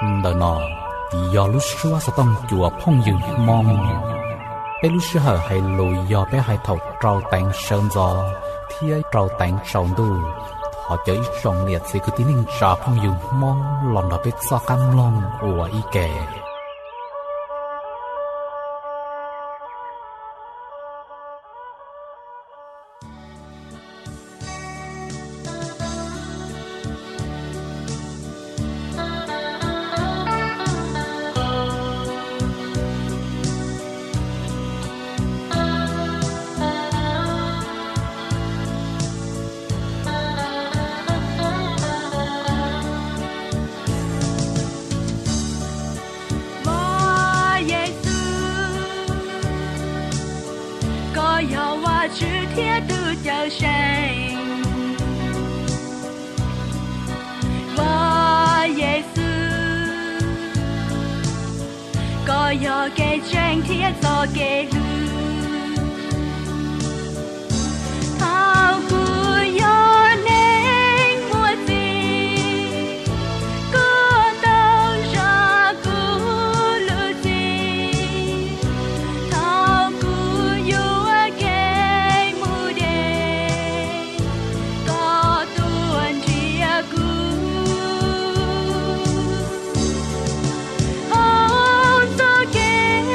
Ntawm no yog lub suab xov tooj cua phooj ywg Hmoob. Peb lub sij hawm hais lus yog peb hais thaum rau teev sawv ntxov thiab rau teev tsaus ntuj. Thov caw ib tsoom niam txiv kwv tij neej tsa phooj ywg Hmoob los nrog peb txoj qab mloog ua ib ke. Vajtswv, koj yog Vajtswv thiab tus Cawmseej. Vajtswv, koj yog kev tseeb thiab txoj kev hlub. Thaum kuv yog neeg muaj txim, koj tau zam kuv lub txim. Thaum kuv yuav kev mus deb, koj tuaj nrhiav kuv. Hauv txoj kev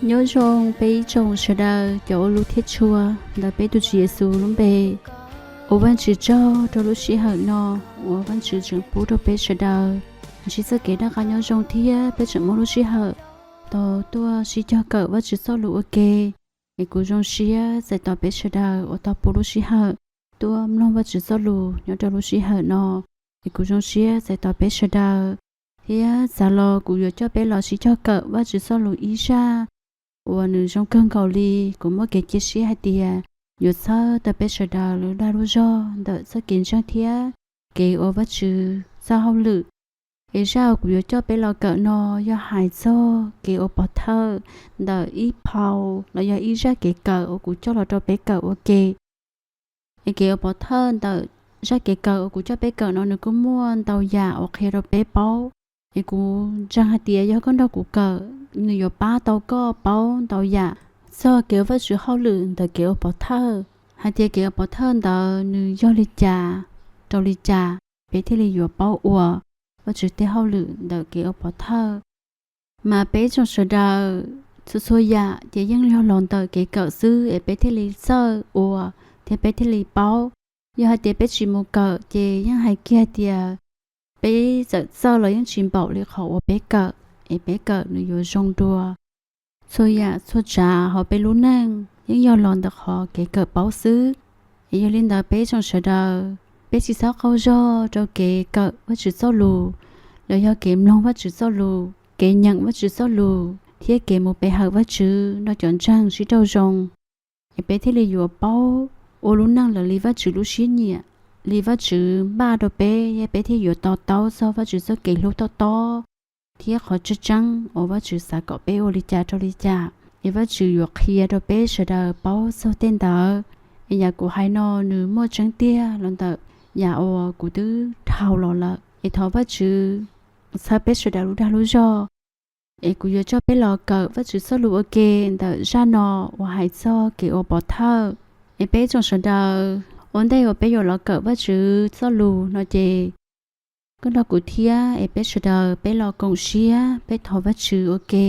Nyob zoo peb ib tsoom sawv daws cov ua lus thiab tshua ntawm peb tus Tswv Yexus lub npe. Ua Vajtswv tsaug rau lub sij hawm no uas Vajtswv tseem pub rau peb sawv daws ntsib txoj kev noj qab nyob zoo thiab peb tseem muaj lub sij hawm tau tuaj sib cog kawm Vajtswv txoj lus ua ke. Es kuv zoo siab txais tos peb sawv daws uas tau pub lub sij hawm tuaj mloog Vajtswv txoj lus nyob rau lub sij hawm no. Es kuv zoo siab txais tos peb sawv daws thiab txav los kuv yuav coj peb los sib cog kawm Vajtswv txoj lus ib zaj uas nws zoo kawg nkaus li. Kuv muaj kev cia siab hais tias yuav txhawb tau peb sawv daws lub dag lub zog ntawm txoj kev ntseeg thiab kev ua Vajtswv txoj hauj lwm. Es zaj uas kuv yuav coj peb los kawm no yog hais txog kev ua pov thawj ntawm ib phau los yog ib zaj kev kawm uas kuv coj los rau peb kawm ua ke. Es kev ua pov thawj ntawm zaj kev kawm uas kuv coj peb kawm no nws kuj muaj ntau yam uas qhia rau peb paub. Es kuv ntseeg hais tias yog koj nrog kuv kawm, nws yuav pab tau koj paub ntau yam txog kev ua Vajtswv hauj lwm ntawm kev ua pov thawj, hais tias kev ua pov thawj ntawd nws yog li cas, rau li cas peb thiaj li yuav paub ua Vajtswv tej hauj lwm ntawm kev ua pov thawj. Mas peb tsoom sawv daws txhua txhua yam ces yeej yog los ntawm kev kawm xwb es peb thiaj li txawj ua thiab peb thiaj li paub. Yog hais tias peb tsis mus kawm ces yeej hais kiag tias peb txawm txawj los yeej tsis npaum li qhov uas peb kawm, es peb kawm nws yuav zoo dua. Txhua yam txhua tsav hauv peb lub neej yeej yog los ntawm qhov kev kawm paub xwb. Es yog li ntawd peb tsoom sawv daws, peb tsis txhob qaug zog rau kev kawm Vajtswv txoj lus, los yog kev mloog Vajtswv txoj lus, kev nyeem Vajtswv txoj lus thiab kev mus pe hawm Vajtswv nrog cov ntseeg sib raug zoo. Es peb thiaj li yuav paub ua lub neej lawv li Vajtswv lub siab nyiam, li Vajtswv npaj rau peb, peb thiaj yuav to taub txog Vajtswv txoj kev hlub tob tob thiab qhov tseeb tseeb uas Vajtswv xav kom peb ua li cas rau li cas. Es Vajtswv yuav qhia rau peb sawv daws paub txog tej ntawd. Es yam kuv hais no nws muaj tseeb tiag los ntawm yam uas kuv twb dhau los lawm. Es thov Vajtswv txhawb peb sawv daws lub dag lub zog. Es kuv yuav coj peb los kawm Vajtswv txoj lus ua ke ntawm zaj no uas hais txog kev ua pov thawj. Es peb tsoom sawv daws, ua ntej uas peb yuav los kawm Vajtswv txoj lus no ces koj nrog kuv thiab es peb sawv daws peb los koom siab peb thov Vajtswv ua ke,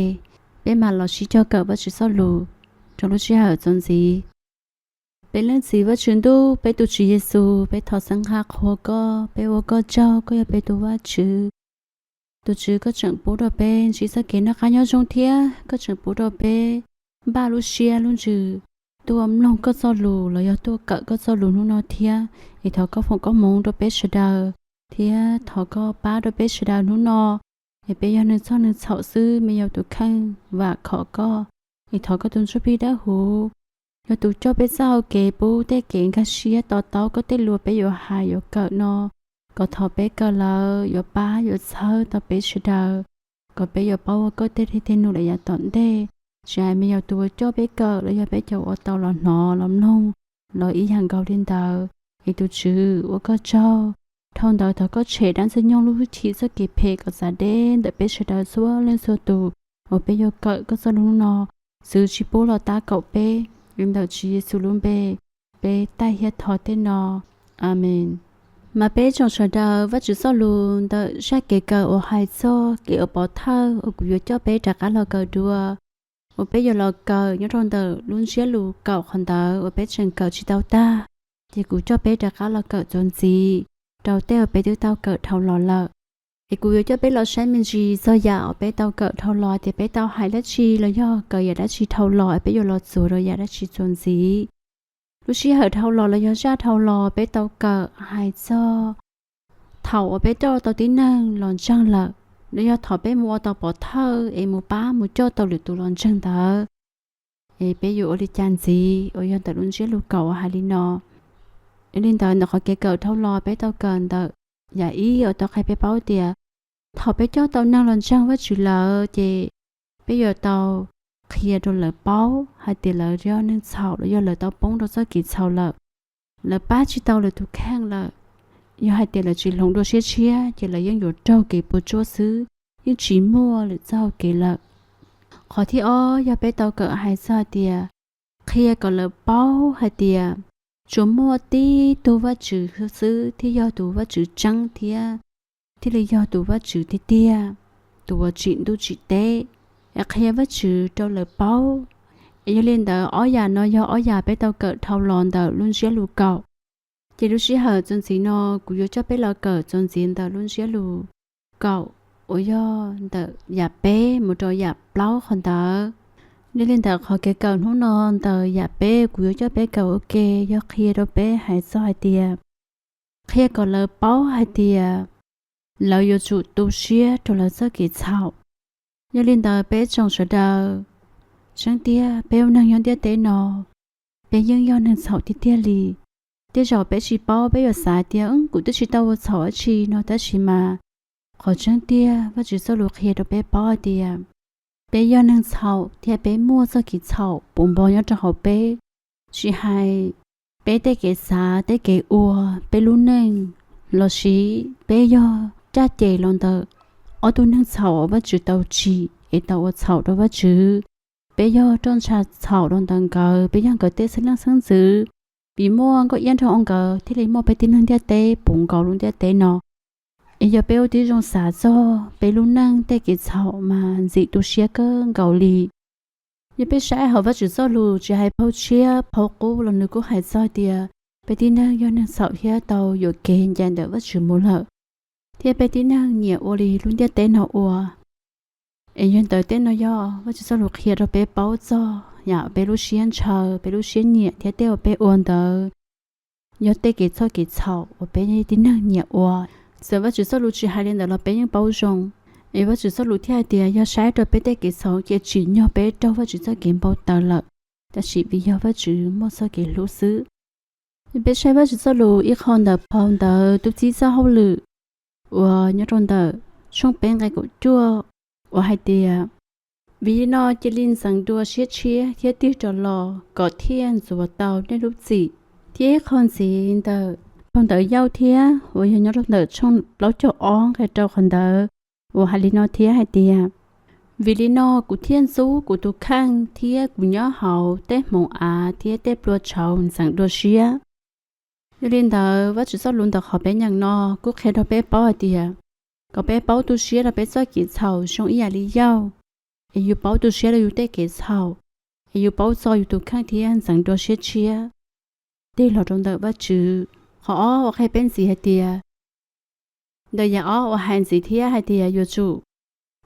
peb mam los sib cog kawm Vajtswv txoj lus rau lub sij hawm txuas ntxiv. Peb Leej Txiv Vajtswv Ntuj, peb tus Tswv Yexus, peb thov xav nqa qhuas koj, peb ua koj tsaug, koj yog peb tus Vajtswv. Tus Tswv, koj tseem pub rau peb ntsib txoj kev noj qab nyob zoo thiab koj tseem pub rau peb npaj lub siab lub ntsws tuaj mloog koj txoj lus los yog tuaj kawm koj txoj lus hnub no thiab. Es thov koj foom koob hmoov rau peb sawv daws thiab thov koj pab rau peb sawv daws hnub no. Es peb yog neeg txhoj neeg txhaum xwb, me yaus tus kheej vam khom koj. Es thov koj tus Ntsuj Plig Dawb Huv yog tus coj peb txoj hau kev pub tej kev nkag siab to taub koj tej lus peb yuav hais yuav kawm no, kom thaum peb kawm lawm yuav pab yuav txhawb tau peb sawv daws, kom peb yuav paub ua koj tej dej tej num lawm yav tom ntej. Tsis hais me yaus tus uas coj peb kawm los yog peb cov uas tau los hnov los mloog los ib yam nkaus li ntawd. Es tus Tswv, ua koj tsaug. Dhau ntawd thov koj tshem dab ntxwg nyoog lub hwj chim txoj kev phem kom txav deb ntawm peb sawv daws txhua leej txhua tus uas peb yuav kawm koj txoj lus hnub no, txwv tsis pub los tab kaum peb. Ntawm Tswv Yexus lub npe peb taij thiab thov tej no, Amees. Mas peb tsoom sawv daws, Vajtswv txoj lus ntawm zaj kev kawm uas hais txog kev ua pov thawj uas kuv yuav coj peb rov qab los kawm dua, uas peb yuav los kawm nyob rau ntawm lub ntsiab lus kaum qhov ntawd uas peb tseem kawm tsis tau tag, ces kuv coj peb rov qab los kawm txuas ntxiv rau tej uas peb twb tau kawm dhau los lawm. Es kuv yuav coj peb los saib me ntsis txog yam uas peb tau kawm dhau los tias peb tau hais dab tsi los yog kawm yam dab tsi dhau los, es peb yuav los txuas rau yam dab tsi txuas ntxiv. Lub sij hawm dhau los los yog zaj dhau los peb tau kawm hais txog thaum uas peb coj tau tib neeg los ntseeg lawm, los yog thaum peb mus ua tau pov thawj es mus pab mus coj tau lwm tus los ntseeg ntawd, es peb yuav ua li cas ntxiv uas yog ntawm lub ntsiab lus kaum uas hais li no. Yog li ntawd ntawm qhov kev kawm dhau los peb tau kawm ntawm yam ib uas tau qhia peb paub tias thaum peb coj tau neeg los ntseeg Vajtswv lawm ces peb yuav tau qhia rau lawv paub hais tias lawv yog neeg txhaum los yog lawv tau poob rau txoj kev txhaum lawm, lawv pab tsis tau lawv tus kheej lawm. Yog hais tias lawv tsis hloov dua siab tshiab ces lawv yeej yuav raug kev puas tsuaj xwb, yeej tsis muaj lwm txoj hau kev lawm. Qhov thib ob yog peb tau kawm hais txog hais tias qhia kom lawv paub hais tias tsuas muaj tib tug Vajtswv xwb thiaj yog tus Vajtswv tseeb thiab thiaj li yog tus Vajtswv tiag tiag, tus uas tsim ntuj tsim teb. es qhia Vajtswv rau lawv paub. Es yog li ntawd, ob yam no yog ob yam peb tau kawm dhau los ntawm lub ntsiab lus kaum. Ces lub sij hawm txuas ntxiv no, kuv yuav coj peb los kawm txuas ntxiv ntawm lub ntsiab lus kaum, uas yog ntawm yam peb mus rau yam plaub qhov ntawd. Yog li ntawd, qhov kev kawm hnub no ntawm yam peb, kuv yuav coj peb kawm ua ke, yog qhia rau peb hais txog hais tias, qhia kom lawv paub hais tias lawv yuav tsum tu siab rau lawv txoj kev txhaum. Yog li ntawd, peb tsoom sawv daws, tseeb tiag peb ua neeg nyob ntiaj teb no, peb yeej yog neeg txhaum tiag tiag li. Tej zaum peb tsis paub, peb yuav xav tias, kuv twb tsis tau ua txhaum dab tsi no, tab sis mas qhov tseeb tiag Vajtswv txoj lus qhia rau peb paub hais tias peb yog neeg txhaum thiab peb muaj txoj kev txhaum puv npo nyob rau hauv peb. Tsis hais peb tej kev xav, tej kev ua, peb lub neej, los sis peb yog caj ces los ntawm ob tug neeg txhaum uas Vajtswv tau tsim es tau ua txhaum rau Vajtswv. Peb yog roj ntsha txhaum los ntawm nkawd, peb yog nkawd tej xeeb leej xeeb ntxwv, vim muaj Nkauj Iab nrog nkawd thiaj li muaj peb tib neeg ntiaj teb puv nkaus lub ntiaj teb no. Es yog peb ua tib zoo xav txog peb lub neej tej kev txhaum mas ntxim tu siab kawg nkaus li. Yog peb saib hauv Vajtswv txoj lus, tsis hais phau tshiab phau qub los nws kuj hais txog tias peb tib neeg yog neeg txhaum thiab tau yuam kev ncaim ntawm Vajtswv mus lawm, thiab peb tib neeg nyiam ua li lub ntiaj teb no ua. Es yog ntawd, tej no yog Vajtswv txoj lus qhia rau peb paub txog yam peb lub siab ntshaw, peb lub siab nyiam thiab tej uas peb ua ntawd yog tej kev txhoj kev txhaum uas peb tib neeg nyiam ua. Txawm Vajtswv txoj lus tsis hais li ntawd los peb yeej paub zoo. Es Vajtswv txoj lus thiaj hais tias yog saib rau peb tej kev txhaum ces tsim nyog peb raug Vajtswv txoj kev npau taws lawm, tab sis vim yog Vajtswv muaj txoj kev hlub xwb. Peb saib Vajtswv txoj lus ib qho ntawm phau ntawv Tub Txib Txoj Hauj Lwm uas nyob rau ntawm tshooj peb nqe kaum cuaj uas hais tias, vim li no cia li ntxeev dua siab tshiab thiab tig rov los kom thiaj ntxuav tau nej lub txim. Thiab ib qho ntxiv ntawm phau ntawv Yauj thiab uas yog nyob rau ntawm tshooj plaub caug ob nqe rau qhov ntawd uas hais li no thiab hais tias, vim li no kuv thiaj ntxub kuv tus kheej thiab kuv nyob hauv tej hmoov av thiab tej plua tshauv ntxeev dua siab. Yog li ntawd, Vajtswv txoj lus ntawm qhov peb nyeem no kuj qhia rau peb paub hais tias kom peb paub tu siab rau peb txoj kev txhaum zoo ib yam li Yauj, es yus paub tu siab rau yus tej kev txhaum, es yus paub txo yus tus kheej thiab ntxeev dua siab tshiab tig los rau ntawm Vajtswv. Qhov ob uas qhia peb ntxiv hais tias, ntawm yam ob uas hais ntxiv thiab hais tias yuav tsum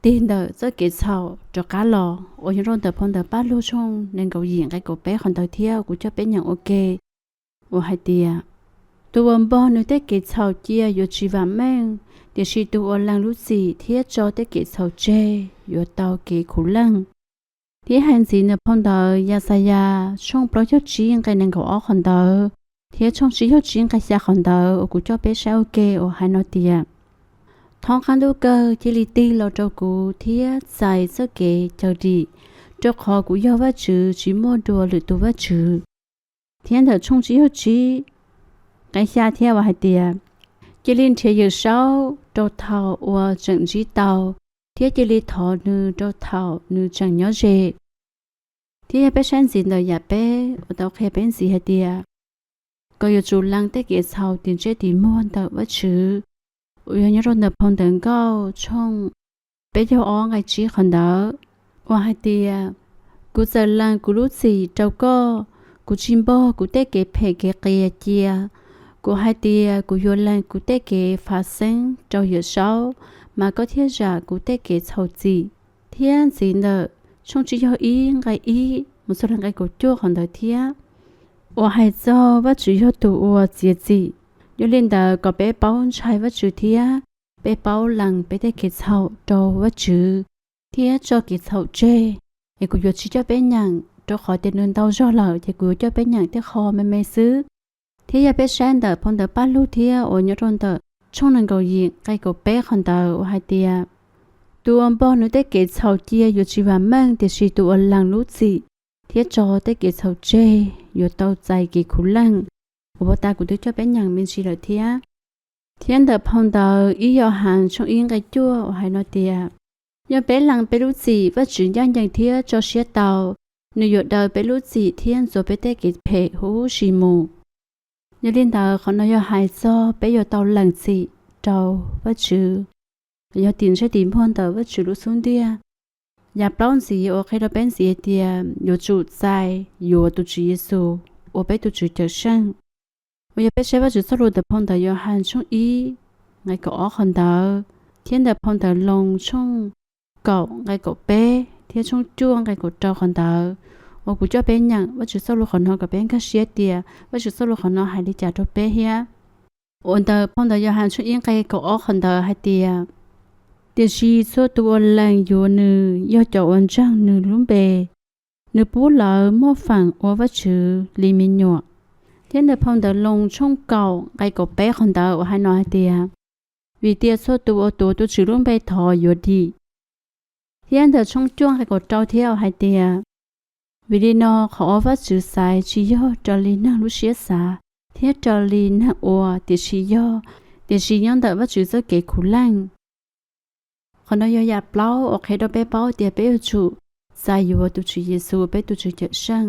tig ntawm txoj kev txhaum rov qab los uas nyob rau ntawm phau ntawv Paj Lug tshooj nees nkaum yim nqe kaum peb qhov ntawd thiab kuv coj peb nyeem ua ke uas hais tias, tus uas npog nws tej kev txhaum cia yuav tsis vam meej, tiam sis tus uas lees lub txim thiab tso tej kev txhaum tseg yuav tau kev khuv leej. Thiab hais ntxiv ntawm phau ntawv Yaxayas tshooj plaub caug tsib nqe nees nkaum ob qhov ntawd thiab tshooj tsib caug tsib nqe xya qhov ntawd uas kuv coj peb saib ua ke uas hais no tias, thov qab ntuj kawg cia li tig los rau kuv thiab txais txoj kev cawm dim, rau qhov kuv yog Vajtswv tsis muaj dua lwm tus vaj tswv. Thiab ntawm tshooj tsib caug tsib nqe xya thiab uas hais tias, cia li nrhiav Yawm Saub rau thaum uas tseem ntsib tau, thiab cia li thov nws rau thaum nws tseem nyob ze. Thiab yog peb saib ntxiv ntawm yam peb uas tau qhia peb ntxiv hais tias, kom yuav tsum lees tej kev txhaum tim ntsej tim muag ntawm Vajtswv uas yog nyob rau ntawm phau ntawv Nkauj tshooj peb caug ob nqe tsib qhov ntawd uas hais tias, kuv txawm lees kuv lub txim rau koj, kuv tsis npog kuv tej kev phem kev qias cia. Kuv hais tias kuv yuav lees kuv tej kev fav xeeb rau Yawm Saub, mas koj thiaj zam kuv tej kev txhaum txim. Thiab ntxiv ntawm tshooj tsib caug ib nqe ib mus txog rau nqe kaum cuaj qhov ntawd thiab uas hais txog Vajtswv yog tus uas txiav txim. Yog li ntawd kom peb paub ntshai Vajtswv thiab peb paub lees peb tej kev txhaum rau Vajtswv thiab tso kev txhaum tseg. Es kuv yuav tsis coj peb nyeem rau qhov tias nws ntau zog lawm ces kuv yuav coj peb nyeem tej qho me me xwb. Thiab yog peb saib ntawm phau ntawv Paj Lug thiab uas nyob rau ntawm tshooj nees nkaum yim nqe kaum peb qhov ntawd uas hais tias, tus uas npog nws tej kev txhaum cia yuav tsis vam meej, tiam sis tus uas lees lub txim thiab tso tej kev txhaum tseg yuav tau txais kev khuv leej. Uas puag ta kuv twb coj peb nyeem me ntsis lawm thiab. Thiab ntawm phau ntawv ib Yauhas tshooj ib nqe cuaj uas hais no tias, yog peb lees peb lub txim, Vajtswv ncaj ncees thiab tso siab tau, nws yuav daws peb lub txim thiab ntxuav peb tej kev phem huv si mus. Yog li ntawd, qhov no yog hais txog peb yuav tau lees txim rau Vajtswv, yog tim ntsej tim muag ntawm Vajtswv lub xub ntiag. Yam plaub ntxiv uas qhia rau peb ntxiv hais tias yuav tsum txais yuav tus Tswv Yexus ua peb tus Tswv Cawmseej. Uas yog peb saib Vajtswv txoj lus ntawm phau ntawv Yauhas tshooj ib nqe kaum ob qhov ntawd, thiab ntawm phau ntawv Loos tshooj kaum nqe kaum peb thiab tshooj cuaj nqe kaum rau qhov ntawd, uas kuv coj peb nyeem Vajtswv txoj lus qhov no kom peb nkag siab tias Vajtswv txoj lus qhov no hais li cas rau peb thiab. Uas ntawm phau ntawv Yauhas tshooj ib nqe kaum ob qhov ntawd hais tias, tiam sis txhua tus uas lees yuav nws yog cov uas ntseeg nws lub npe, nws pub lawv muaj feem ua Vajtswv li me nyuam. Thiab ntawm phau ntawv Loos tshooj kaum nqe kaum peb qhov ntawd uas hais no hais tias, vim tias txhua tus uas tuav tus Tswv lub npe thov yuav dim. Thiab ntawm tshooj cuaj nqe kaum rau thiab uas hais tias, vim li no qhov uas Vajtswv xaiv tsis yog raws li neeg lub siab xav thiab raws li neeg ua, tiam sis yog, tiam sis nyob ntawm Vajtswv txoj kev khuv leej. Qhov no yog yam plaub uas qhia rau peb paub tias peb yuav tsum txais yuav tus Tswv Yexus peb tus Tswv Cawmseej,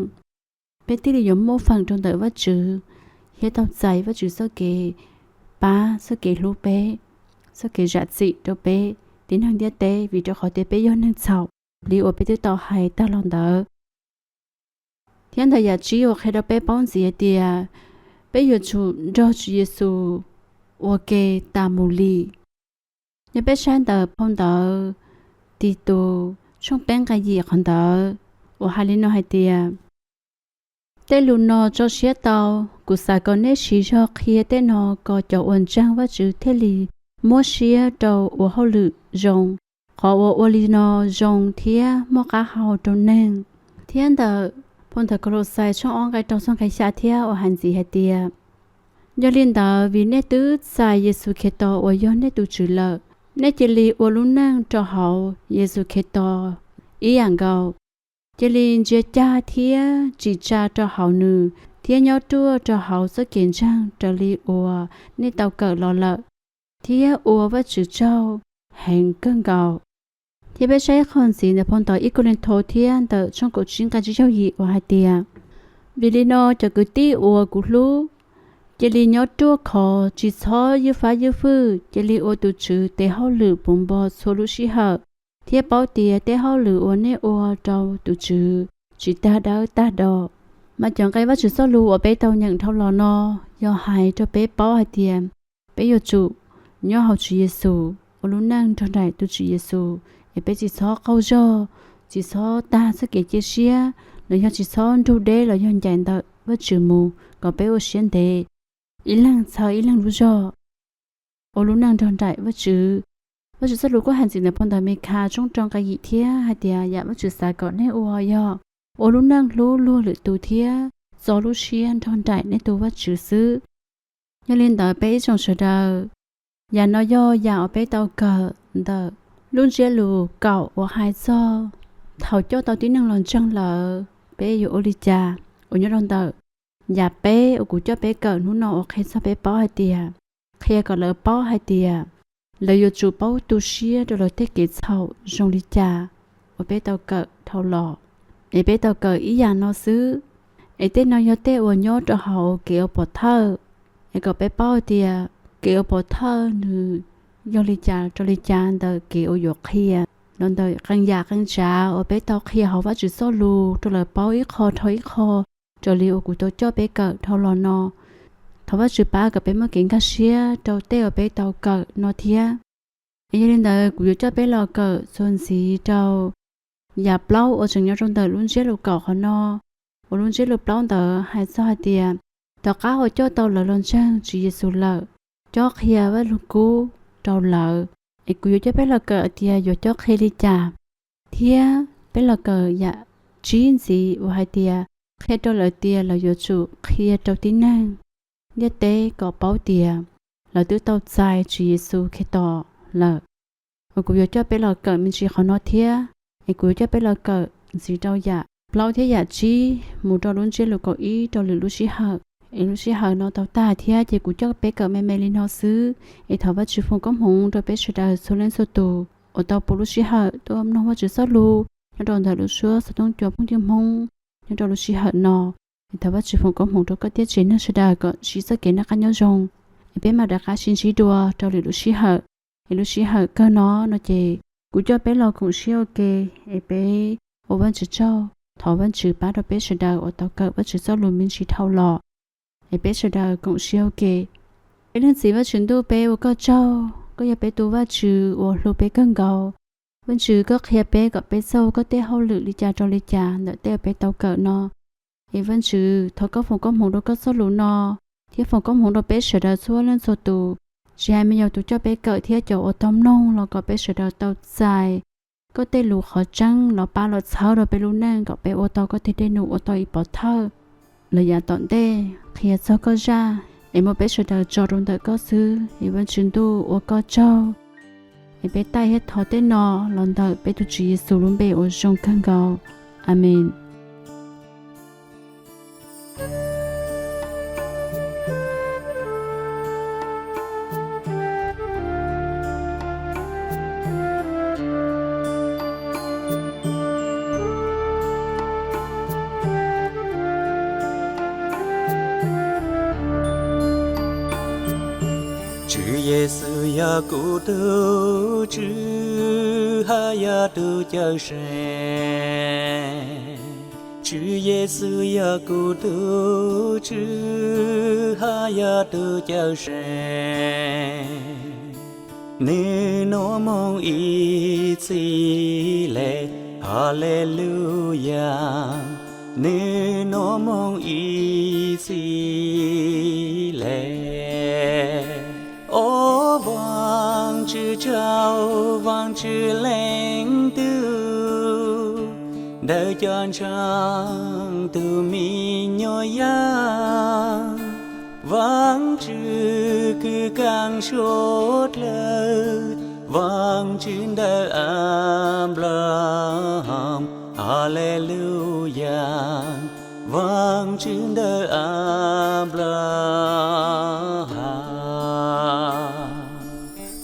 peb thiaj li yuav muaj feem rau ntawm Vajtswv thiab tau txais Vajtswv txoj kev pab, txoj kev hlub peb, txoj kev zam txim rau peb tib neeg ntiaj teb, vim rau qhov tias peb yog neeg txhaum li uas peb twb tau hais tag los ntawd. Thiab ntawm yam tsib uas qhia rau peb paub ntxiv hais tias peb yuav tsum nrog Tswv Yexus ua ke tas mus li. Yog peb saib ntawm phau ntawv Titus tshooj peb nqe yim qhov ntawd uas hais li no hais tias, tej lus no tso siab tau, kuv xav kom nej siv zog qhia tej no kom cov uas ntseeg Vajtswv thiaj li muab siab rau ua hauj lwm zoo. Qhov uas ua li no zoo thiab muaj qab hau rau neeg. Thiab ntawm phau ntawv Kaulauxais tshooj ob nqe rau txog nqe xya thiab uas hais ntxiv hais tias, yog li ntawd vim nej twb txais Yexus Khetos uas yog nej tus Tswv lawm, nej cia li ua lub neej rau hauv Yexus Khetos ib yam nkaus. Cia li ntsia cag thiab tsim tsa rau hauv nws thiab nyob ruaj rau hauv txoj kev ntseeg raws li uas nej tau kawm los lawm, thiab ua Vajtswv tsaug heev kawg nkaus. Thiab peb saib ib qho ntxiv ntawm phau ntawv ib Kauleethaus thiab ntawm tshooj kaum tsib nqe tsib caug yim uas hais tias, vim li no cov kwv tij uas kuv hlub, cia li nyob ruaj khov, tsis txhob ywj fab ywj fwj, cia li ua tus Tswv tes hauj lwm puv npo txhua lub sij hawm, thiab paub tias tej hauj lwm uas nej ua rau tus Tswv tsis tag dawb tag do. Mas cov nqe Vajtswv txoj lus uas peb tau nyeem dhau los no yog hais rau peb paub hais tias peb yuav tsum nyob hauv Tswv Yexus ua lub neej nrog nraim tus Tswv Yexus, es peb tsis txhob qaug zog, tsis txhob tag txoj kev cia siab, los yog tsis txhob nrug deb los yog ncaim ntawm Vajtswv mus kom peb ua siab ntev ib leeg txhawb ib leeg lub zog, ua lub neej nrog nraim Vajtswv. Vajtswv txoj lus kuj hais ntxiv ntawm phau ntawv Mikhas tshooj rau nqe yim thiab hais tias yam Vajtswv xav kom nej ua yog ua lub neej hlub luag lwm tus thiab txo lub siab nrog nraim nej tus Vajtswv xwb. Yog li ntawd peb ib tsoom sawv daws, yam no yog yam uas peb tau kawm ntawm lub ntsiab lus kaum uas hais txog thaum coj tau tib neeg los ntseeg lawm peb yuav ua li cas. Uas nyob rau ntawm yam peb uas kuv coj peb kawm hnub no uas qhia txog peb paub hais tias, qhia kom lawv paub hais tias lawv yuav tsum paub tu siab rau lawv tej kev txhaum zoo li cas uas peb tau kawm dhau los. Es peb tau kawm ib yam no xwb, es tej no yog tej uas nyob rau hauv kev ua pov thawj. Es kom peb paub tias kev ua pov thawj nws yog li cas rau li cas ntawm kev uas yuav qhia, los ntawm qee yam qee tsav uas peb tau qhia hauv Vajtswv txoj lus rau lawv paub ib qho dhau ib qho, raws li uas kuv tau coj peb kawm dhau los no. Thov Vajtswv pab kom peb muaj kev nkag siab rau tej uas peb tau kawm no thiab. Es yog li ntawd kuv yuav coj peb los kawm txuas ntxiv rau yam plaub uas tseem nyob rau ntawm lub ntsiab lus kaum qhov no, uas lub ntsiab lus plaub ntawd hais txog hais tias, tom qab uas coj tau lawv los ntseeg Tswv Yexus lawm, cob qhia Vaj Lug Kub rau lawv. Es kuv yuav coj peb los kawm tias yuav cob qhia li cas, thiab peb los kawm yam tsib ntxiv uas hais tias, qhia rau lawv tias lawv yuav tsum qhia rau tib neeg ntiaj teb kom paub tias lawv twb tau txais Tswv Yexus Khetos lawm. Uas kuv yuav coj peb los kawm me ntsis qhov no thiab. Es kuv yuav coj peb los kawm ntxiv rau yam plaub thiab yam tsib mus rau lub ntsiab lus kaum ib rau lwm lub sij hawm. Es lub sij hawm no tau tag thiab ces kuv coj peb kawm me me li no xwb. Es thov Vajtswv foom koob hmoov rau peb sawv daws txhua leej txhua tus uas tau pom lub sij hawm tuaj mloog Vajtswv txoj lus nyob rau ntawm lub suab xov tooj cua phooj ywg Hmoob nyob rau lub sij hawm no. Es thov Vajtswv foom koob hmoov rau koj thiab tsev neeg sawv daws kom siv txoj kev noj qab nyob zoo. Es peb mam rov qab sib ntsib dua rau lwm lub sij hawm. Es lub sij hawm kawg no no ces Kuv coj peb los koom siab ua ke es peb ua Vajtswv tsaug, thov Vajtswv pab rau peb sawv daws uas tau kawm Vajtswv txoj lus me ntsis dhau los. Es peb sawv daws koom siab ua ke. Peb Leej Txiv Vajtswv ntuj, peb ua koj tsaug, koj yog peb tus Vajtswv uas hlub peb kawg nkaus. Vajtswv, koj qhia peb kom peb txawj ua koj tej hauj lwm li cas rau li cas ntawm tej uas peb tau kawm no. Es Vajtswv, thov koj foom koob hmoov rau koj txoj lus no, thiab foom koob hmoov rau peb sawv daws txhua leej txhua tus, tsis hais me nyuam tus coj peb kawm thiab cov uas tau mloog los kom peb sawv daws tau txais koj tej lus qhov tseeb los pab los txhawb rau peb lub neej kom peb ua tau koj tej dej num ua tau ib pov thawj los yav tom ntej qhia txog koj zaj, es muab peb sawv daws tso rau ntawm koj xwb. Es Vajtswv ntuj, ua koj tsaug. Es peb taij thiab thov tej no los ntawm peb tus Tswv Yexus lub npe uas zoo kawg nkaus. Amees. Tswv Yexus yog kuv tus Tswv, haj yog tus Cawmseej. Tswv Yexus yog kuv tus Tswv, haj yog tus Cawmseej. Nws nuav moog ib txhis le, Haleluyas. Nws nuav moog ib txhis le. Au, Vaajtswv tsaug, Vaajtswv leej tub, ntawm cov ntseeg tus me nyuam yaaj. Vaajtswv kws kaaj suav dlawg, Vaajtswv ntawm Anplahas, Haleluyas. Vaajtswv ntawm Anplahas.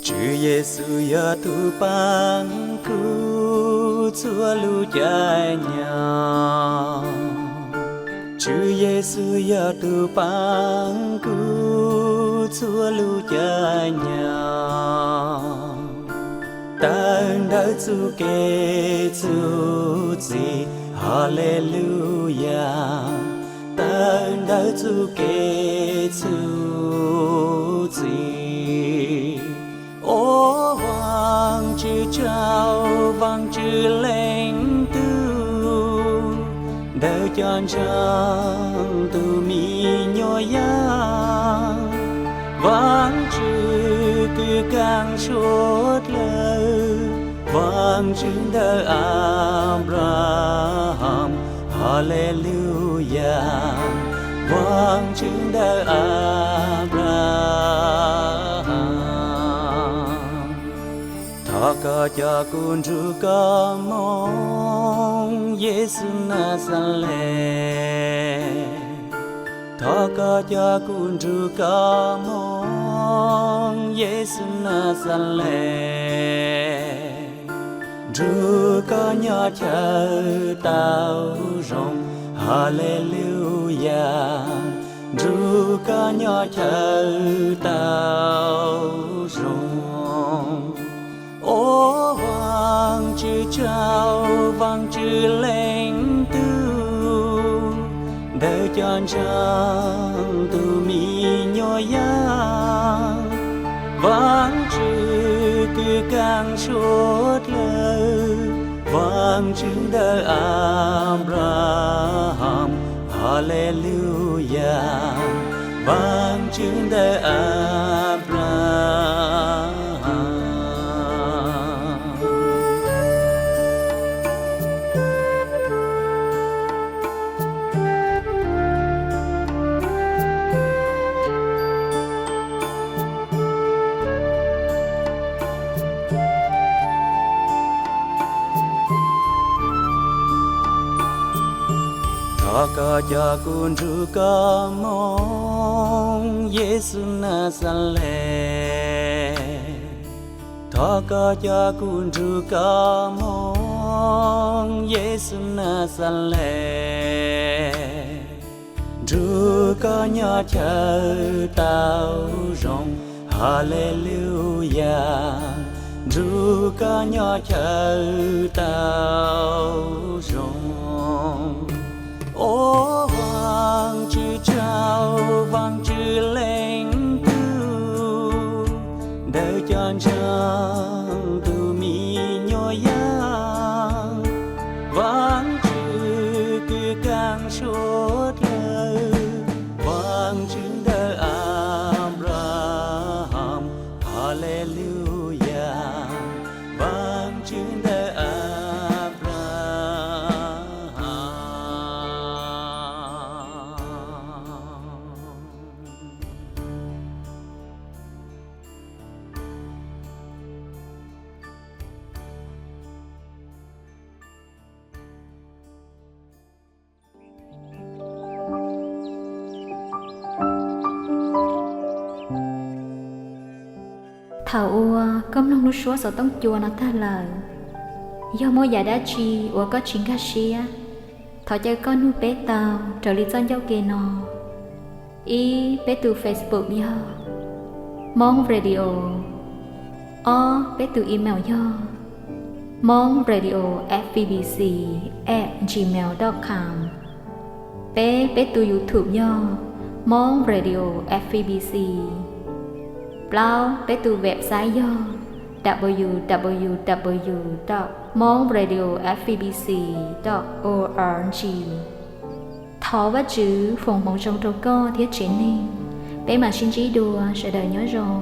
Tswv Yexus yog tug paab kuv txhua lub caij nyoog. Tswv Yexus yog tug paab kuv txhua lub caij nyoog. Tawm ntawm txuj kev txuj txim, Haleluyas. Tawm ntawm txuj kev txuj txim. Au, Vaajtswv tsaug, Vaajtswv leej tub, ntawm cov ntseeg tus me nyuam yaaj. Vaajtswv kws kaaj suav dlawg, Vaajtswv ntawm Anplahas, Haleluyas. Vaajtswv ntawm Anplahas. Thov koj coj kuv nrug koj moog, Yexus Naxales. Thov koj coj kuv nrug koj moog, Yexus Naxales. Nrug koj nyob chaw tau zoo, Haleluyas. Nrug koj nyob chaw tau zoo. Au, Vaajtswv tsaug, Vaajtswv leej tub, ntawm cov ntseeg tus me nyuam yaaj. Vaajtswv kws kaaj suav dlawg, Vaajtswv ntawm Anplahas, Haleluyas. Vaajtswv ntawm Anplahas. Thov koj coj kuv nrug koj moog, Yexus Naxales. Thov koj coj kuv nrug koj moog, Yexus Naxales. Nrug koj nyob chaw tau zoo, Haleluyas. Rub koj nyob chaw tau zoo. Ua Vaajtswv tsaug, Vaajtswv leej tub, ntawm cov ntseeg tus me nyuam yaaj. Vaajtswv kws kaaj suav dlawg, Vaajtswv ntawm Anplahas. Haleluya, Vaajtswv ntawm Anplahas. Thaum uas koj mloog lub suab xov tooj cua no tag lawm, yog muaj yam dab tsi uas koj tsis nkag siab, thov caw koj nug peb tau raws li txoj ncauj ke no. Ib, peb tus Facebook yog Hmoob Radio. Ob, peb tus email yog Hmoob Radio F B B C at gmail dot com. Peb, peb tus YouTube yog Hmoob Radio F B B C. Plaub, peb tus website yog w w w dot hmoob radio f b b c dot o r g. Thov Vajtswv foom hmoov zoo rau koj thiab tsev neeg. Peb mam sib ntsib dua, sawv daws nyob zoo.